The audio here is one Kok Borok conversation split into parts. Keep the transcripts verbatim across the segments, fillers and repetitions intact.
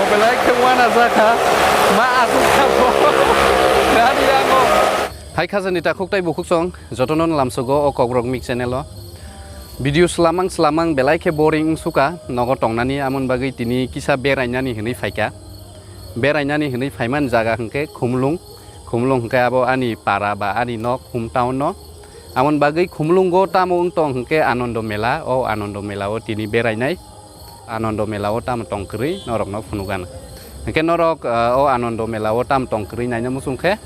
Belai khe uana jakha, ma aswk kha bo. Gari yango. Hai khajani takhuk tai bukhuk song, jotono lamsogo o Kokrok Mik channel o. Video slamang slamang belai khe boring wngsuka, nogo tongnani amoni bagwi tini kisa berainani hwnwi phaikha. Berainani hwnwi phaimani jaga hwnkhe Khumlung. Khumlung hwnkhe abo ani para ba ani nok hometown no. Amoni bagwi Khumlungo tamo wng tong hwnkhe Anondo Mela, o Anondo Mela o tini berainai. Anondo Mela o tamo tong kwrwi norokno phunukgano. Hwnkhe norok, ah, o Anondo Mela o tamo tong kwrwi naina muchung khe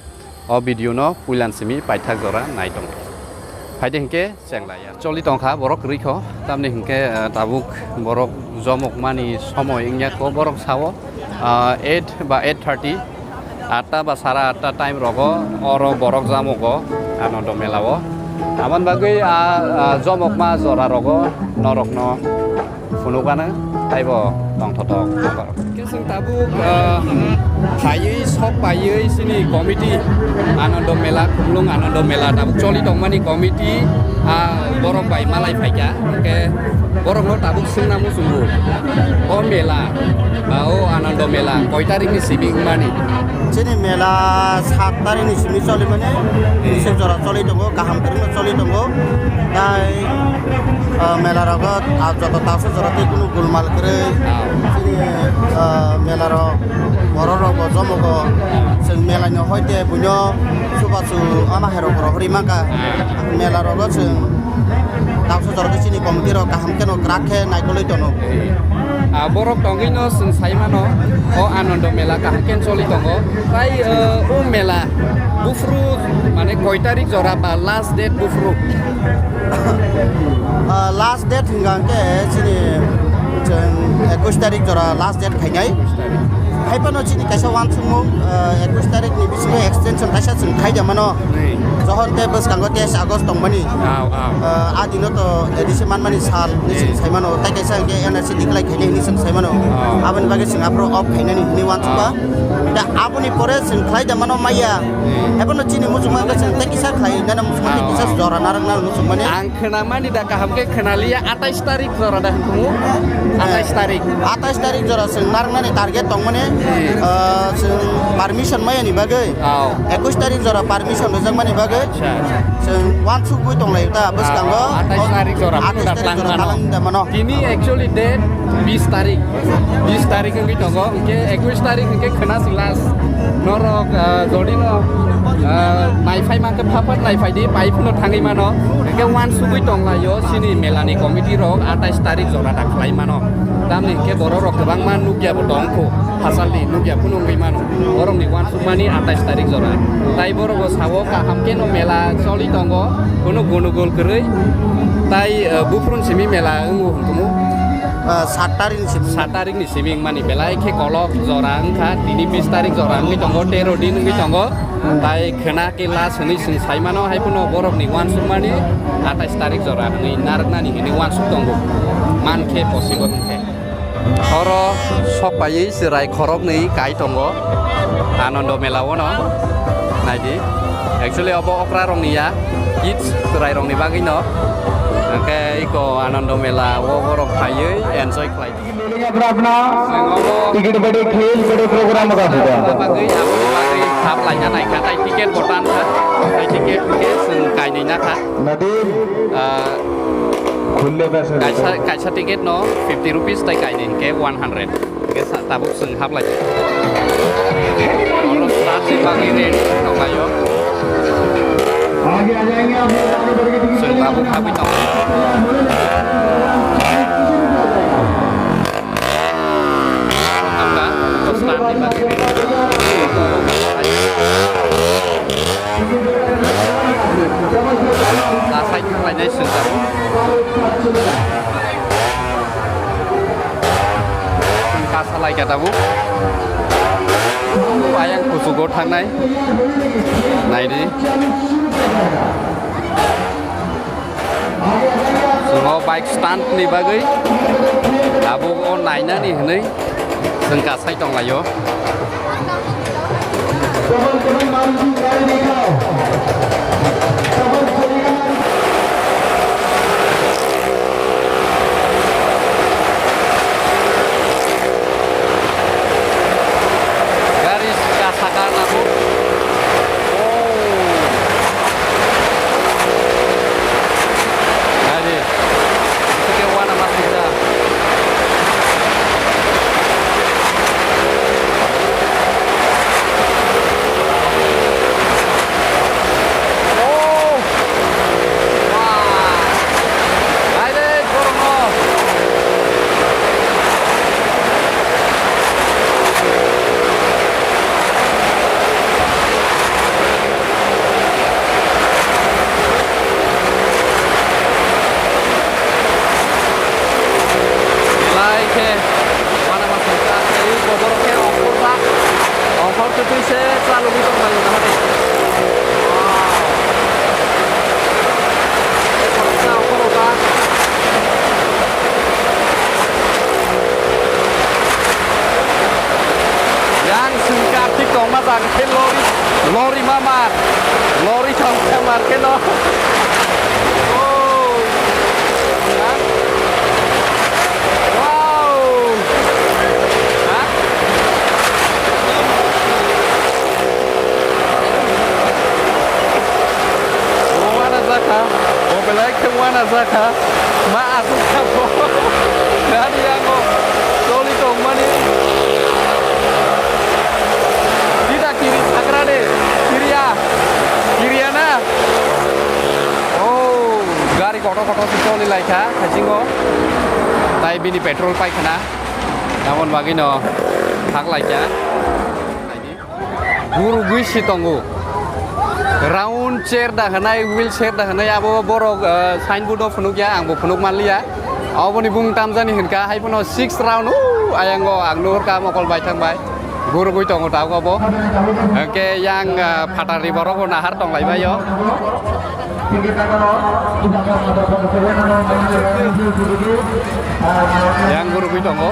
o video no puilan simi paithak jora nai tong. Phaide hwnkhe chenglaiya. Choli tongkha borok kwrwi kho, tamni hwnkhe, ah, tabuk borok jomokmani somoi wngya kho, borok sao, ah, eight ba eight thirty, atta ba sara atta time rogo oro borok jamogo Anondo Mela o. Amoni bagwi a, a, jomokma jora rogo norokno phunukgano taibo tongthotok borok. Khe chwng tabuk, ah, phaiwi sok paiwi chini committee Anondo Mela, Khumlung Anondo Mela tabuk choli tongmani committee, ah, borok bai malai phaikha. Hwnkhe borokno tabuk swngna muchungo, o mela, ah, o Anondo Mela koi tarikni simi wngmani? Chini mela sat tarikni simi cholimani, bising jora choli tongo, kaham kwrwngno choli tongo. Tai, ah, mela rogo, ah, joto taksa jora tei kunu gulmal kwrwi. Ah. Chini, ah, mela rok, borok rok bo jomo go. Chwng mela ni hoite buino chubachu ama hai rok rohorwi mankha. Ah. Mela rogo chwng taksa jora tei chini committee rok kaham kheno kwrak khe naikolwi tono. Ah, borok tongwi no chwng sai mano, o Anondo Mela kaham khe choli tongo. Tai, ah, o mela buphuru mane koi tarik jora ba last date buphuru? Ah, last date hwnkha hwnkhe chini chwng ekush tarik jora last date khainai. Ekush tarik. Hai phano chini kaisa uansukmung, ah, ekush tarik ni bisingo extension kaisa chwng khai da mano. Ni. Johon tei bwskango teis August tongmani. Aw, aw. Ah, a dino to A D C manmani sal ni chwng, eh, sai mano. Tai kaisa hwnkhe N R C declare khainai hinwi chwng sai mano. Ah. Aboni bagwi chwng aphuru off khainani hinwi uansukha. Ah. Da aboni pore chwng khlai da mano maya. Hmm. Ebono chini muchungma wngkha chwng tei kisa khlai nana muchungma tei kisa jora narwkna muchungmani. Ang khwnamani da kaham khe khwnaliya, atais tarik jora da hwnkhe. Atais tarik. Atais tarik jora chwng narwknani target tongmani, hmm, ah, chwng permission mayani bagwi. Oh. Ekush tarik jora permission rwjakmani bagwi. Acha, acha. Chwng uansukgwi tonglaio ta bwskango. Ah, atais tarik jora, atais tarik jora talang da mano. Tini actually date bis tarik. Bis tarik wngwi tongo, hwnkhe ekush tarik hwnkhe khwna si last. Norok, ah, jodi no, ah, naiphai mankhe phaphat naiphai di, pai phano thangwi mano. Hwnkhe uansugwi tonglaio chini melani committee rok atais tarik jora da khlai mano. Tamni hwnkhe borok rok kwbangma nukya bo tongkho, phasalni nukya phano wngwi mano. Borokni uansuk mani atais tarik jora. Tai borok bo sao kaham khe no mela choli tongo, kunu gonogol kwrwi. Tai, eh, buphuruni simi mela wngo hwnkhe mo? Ah, sat tarik ni simi. Sat tarik ni simi wngmani belai khe kolok jora wngkha. Tini bis tarik jora wngwi tongo, tero din wngwi tongo. Tai khwna khe last hwnwi chwng sai mano, hai phano borokni uansuk mani atais tarik jora hwnwi narwknani hwnwi uansuk tongo. Man khe possible wngkhe. Oro sok paiwi chwrai khoroknwi kai tongo Anondo Mela o no. Naidi. Actually obo okra rokni ya, kids chwrai rokni bagwi no. Hwnkhe iko Anondo Mela o borok phaiwi enjoy khlai. Chwng obo ticket बड़े खेल बड़े प्रोग्राम का होगा। Bagwi, aboni bagwi hap laina naikha, tai ticket bo tankha, tai ticket hwnkhe chwng kainwi nakha. Nadeem Ah, खुले पैसे kaisa, kaisa ticket no fifty rupees tai kainwi hwnkhe one hundred. Hwnkhe sa-, tabuk chwng hap lai. Oro start ni bagwi ready tonglaio. आगे आ जाएंगे आप लोग, आगे बढ़ के ticket Chwng tabuk habwi tongo. Hamkha, start ni bagwi ready. Lasai thanglainai chwng tabuk. Kasa lai ka tabuk. Ayang kuchugo thangnai. Naidi. Chwng o bike stand ni bagwi tabuk o nainani hwnwi chwng kasai tonglaio. Ang sing kartik tongma jang khe lori, lori ma mar, lori tong khe mar khe no. Oh. Ha? Wow. Ha? Bo wana jakha, bo belai khe wana jakha. Ma aswk kha bo. Gari yango choli tongmani. Sida kiri sakra de. Kiriya. Kiriya na. Oh, gari kotor kotor se choli lai kha haisingo. Tai bini petrol pai khna. Tamon bagwi no thak lai kha. Gurugwi si tongo. Round chair da hwnwi, wheel chair da hwnwi abo borok, ah, signboard o phunukya, angbo phunuk manliya. Oboni bung tamjani hwnkha, hai phano six round, uh, ayango ang nuhurkha mokol bai thang bai. Gurugwi tongo tabuk obo. Hwnkhe yang, ah, phatari borok bo nahar tong lai bai o. Yang gurugwi tongo.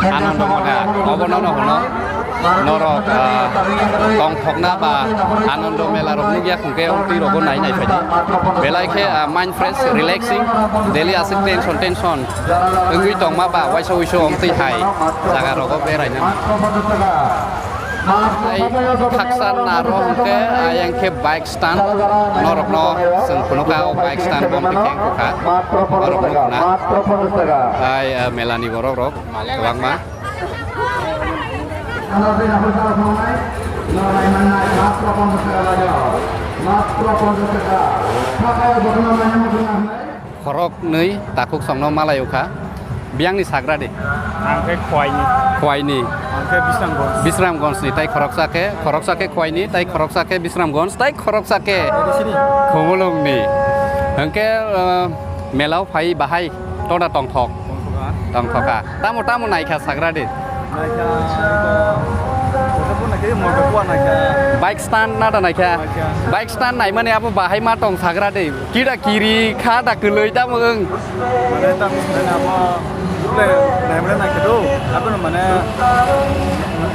Anando mona, obo nono hwno. Norok, ah, tongthokna ba Anando mela rok nukya khungkhe, ong twi rogo nai nai phaidi. Belai khe, ah, mind fresh, relaxing, daily aswk tension, tension wngwi tongma ba waisa wuisu ong twi hai jaga rogo beraina. Ai khaksa naro hwnkhe, ayang khe bike stand, norokno chwng phunukha, o bike stand bono khe wngkha, norok nukna. Ai, ah, melani borok rok kwbangma. Khoroknwi takhuk songno malaio kha. Biyangni sagra de. Ang khe Khwaini. Khwaini. Ang khe Bisramganj. Bisramganjni tai khoroksa khe, khoroksa khe Khwaini, tai khoroksa khe Bisramganj, tai khoroksa khe Sini. Khumulwngni. Hwnkhe, uh, melao phai bahai toda tongthok. Tongthok, ha? Tongthok kha. Tamo, tamo naikha sagra de. Naikha, ito, ito po naikha, mo ko po naikha. Bike stand na da naikha. Naikha. Bike stand naimani abo bahai ma tong sagra de. Kida kiri kha da kwlwi tamo wng. Mane tamo mane amo le naimre naikhe do. Abo mane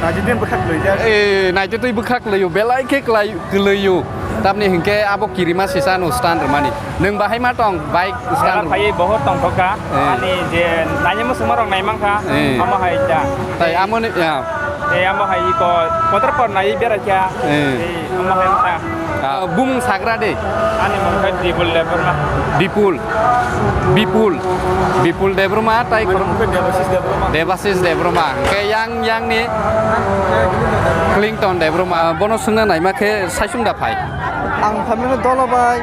naji din bwkha kwlwi ya. Eh, naji twi bwkha kwlwi, belai khe kwlai, kwlwi. Tamni hinkhe abo kirima sisa no stand rwmani. Nwng bahai ma tong bike stand. Phai bohor tongthok kha. Eh. Ani je naini muchungma rok naimang kha. Eh. Amo hai ja. Tai amo ni, ya. Eh, amo hai iko kotor por nai bera kya. Eh. Eh, amo hai ta. Ah, bumung sagra de. Ani mung kha Bipul Debbarma. Bipul. Bipul. Bipul Debbarma tai. Ani mung kha Debasis Debbarma. Debasis Debbarma. Ke yang, yang ni Clinton Debbarma. Bono sungna naima khe saisung da phai. Ang phaimani dolo bai,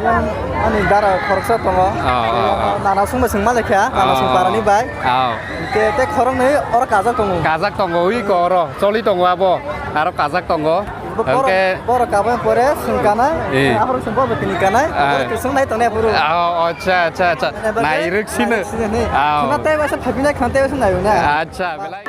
yang ani dara khoroksa tongo. Oh, oh, oh. Nana sungma sungma lekha, nana sung parani bai. Oh. Te, te khoroknwi oro kajak tongo. Kajak tongo, ui ko oro, choli tongo abo, aro kajak tongo. Bo-, borok, hwnkhe borok kabang pore sung kanai, eh, aphuru sung bo tini kanai, ah, borok sung nai tongnai aphuru. Oh, acha, acha, acha. Nai rwk sino. Nai rwk sino ni. Oh. Suna tei waisa phaipinai khana tei waisa nayo na. Acha, belai.